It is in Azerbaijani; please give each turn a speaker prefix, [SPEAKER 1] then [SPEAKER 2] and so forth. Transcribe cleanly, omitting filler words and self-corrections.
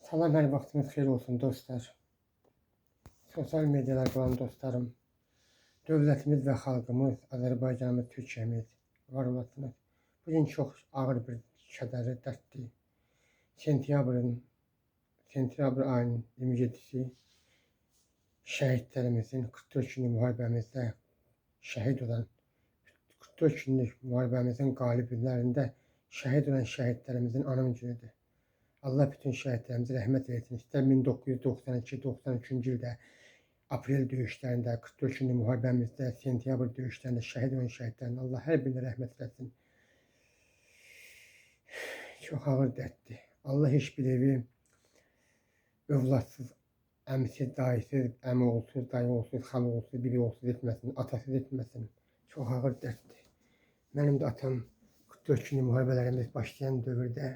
[SPEAKER 1] Salam, hər vaxtınız xeyir olsun dostlar. Sosial medialarda olan dostlarım, dövlətimiz və xalqımız, Azərbaycanımız, Türkiyəmiz var olasınız. Bugün çox ağır bir kədərli dərddir. Sentyabr ayının 27-si şəhidlərimizin 44 günlük müharibəmizdə şəhid olan 44 günlük müharibəmizin qaliblərində şəhid olan şəhidlərimizin anım günüdür. Allah bütün şəhidlərimizi rəhmət eləsin. İstər 1992-93-cü ildə aprel döyüşlərində, 44 günlük müharibəmizdə, sentyabr döyüşlərində şəhid olan şəhidlərin Allah hər birinə rəhmət eləsin. Çox ağır dərddir. Allah heç bir evi övladsız, əmisiz, dayısız, əmioğulsuz, dayıoğulsuz, xalaoğulsuz, bibioğulsuz etməsin, atasız etməsin. Çox ağır dərddir. Mənim də atam 44 günlük müharibələrimiz başlayan dövrdə